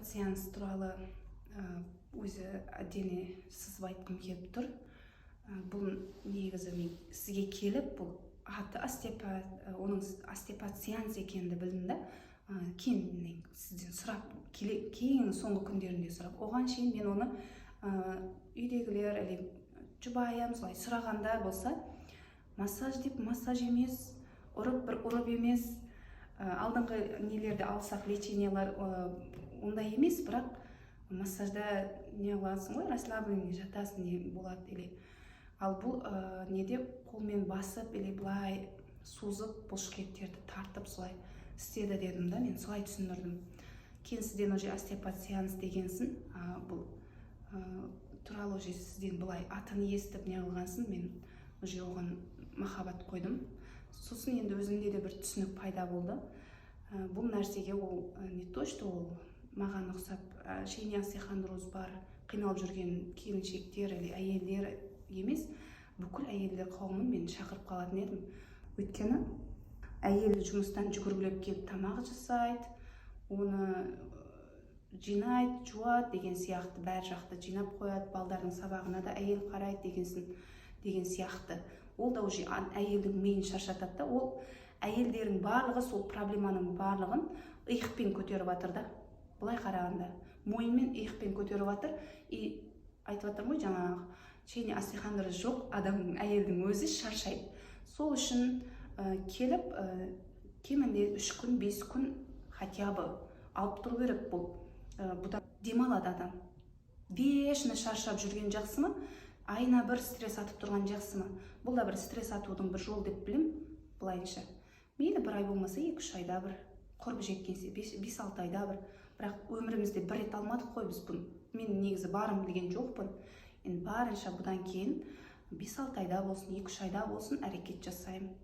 Остеопат сеанс туралы өзі отдельно сызып айтқым келіп тұр. Бұл негізі мен сізге келіп, бұл аты остеопат, оның остеопат сеанс екенін де білдім да. Кейіннен сізден сұрап келе, кейін соңғы күндерінде сұрап, оған шейін мен оны үйдегілер или жұбайым солай сұрағанда болса, массаж деп, массаж емес, ұрып, бір ұрып емес. Алдыңғы нелерді алсақ, лечениялар ондай емес, бірақ массажда не қыласың ғой, расслабленный жатасың, не болады или ал бұл неде қолмен басып или былай созып, бұлшықеттерді тартып, солай істеді дедім да, мен солай түсіндірдім. Кейін сізден уже остеопат сеанс дегенсін, бұл туралы уже сізден былай атын естіп, не қылғансын, мен уже оған махаббат қойдым. Сосын енді өзімде де бір түсінік пайда болды. Бұл нәрсеге ол не то что ол маған ұқсап шейный остеохондроз бар, қиналып жүрген келіншектер или әйелдер емес, бүкіл әйелдер қауымын мен шақырып қалатын едім. Өйткені әйел жұмыстан жүгіргілеп келіп тамақ жасайды, оны жинайды, жуады деген сияқты, бәр жақты жинап қояды, балдардың сабағына да әйел қарайды дегенсін деген сияқты. Ол да уже әйелдің миын шаршатады да. Ол әйелдердің барлығы сол проблеманың барлығын иықпен көтеріп жатыр да, былай қарағанда мойынмен, иықпен көтеріп жатыр. И айтып жатырмын ғой, жаңағы шейный остеохондроз жоқ адамның, әйелдің өзі шаршайды. Сол үшін келіп, кемінде 3 күн, 5 күн хотя бы алып тұру керек. Бұл бұдан демалады адам. Вечно шаршап жүрген жақсы ма, айына бір стресс атып тұрған жақсы ма? Бұл да бір стресс атудың бір жолы деп білемін былайынша. Мейлі, бір ай болмаса, 2-3 айда бір, құрбы жеткенше 5-6 айда бір, бірақ өмірімізде бір рет алмадық қой біз бұны. Мен негізі барым білген жоқпын. Енді барынша бұдан кейін 5-6 айда болсын, 2-3 айда болсын әрекет жасаймын.